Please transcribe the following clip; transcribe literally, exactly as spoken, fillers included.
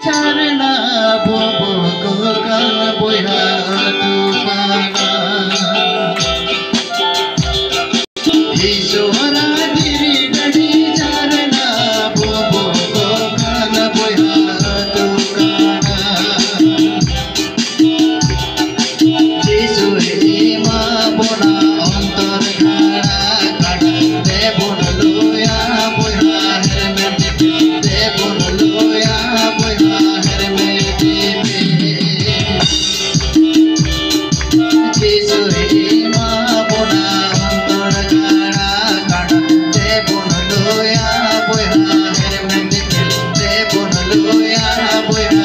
ᱡᱷᱟᱨᱱᱟ ᱵᱚᱵᱚ ᱠᱚ ᱠᱟᱱ ᱵᱚᱭᱦᱟ ᱟᱹᱛᱩ ᱯᱟᱲᱟ᱾ ᱤᱥᱚᱨ ᱫᱷᱤᱨᱤ ᱰᱟᱹᱰᱤ ᱡᱷᱟᱨᱱᱟ ᱵᱚᱵᱚ ᱠᱚ ᱠᱟᱱ ᱵᱚᱭᱦᱟ ᱟᱹᱛᱩ ᱯᱟᱲᱟ᱾ ᱡᱤᱥᱩᱭ ᱮᱢᱟ ᱵᱚᱱᱟ ᱚᱱᱛᱚᱨ ᱜᱟᱲᱟ ᱠᱟᱰᱟ, ᱫᱮᱵᱚᱱ ᱞᱩᱭᱟ ᱵᱚᱭᱦᱟ ᱦᱮᱨᱢᱮᱱ ᱫᱤᱯᱤᱞ, ᱫᱮᱵᱚᱱ ᱞᱩᱭᱟ ᱵᱚᱭᱦᱟ ᱦᱮᱨᱢᱮᱱ ᱫᱤᱯᱤᱞ᱾ ᱡᱤᱥᱩᱭ ᱮᱢᱟ ᱵᱚᱱᱟ ᱚᱱᱛᱚᱨ ᱜᱟᱲᱟ ᱠᱟᱰᱟ, ᱫᱮᱵᱚᱱ ᱞᱩᱭᱟ ᱵᱚᱭᱦᱟ ᱦᱮᱨᱢᱮᱱ ᱫᱤᱯᱤᱞ, ᱫᱮᱵᱚᱱ ᱞᱩᱭᱟ ᱵᱚᱭᱦᱟ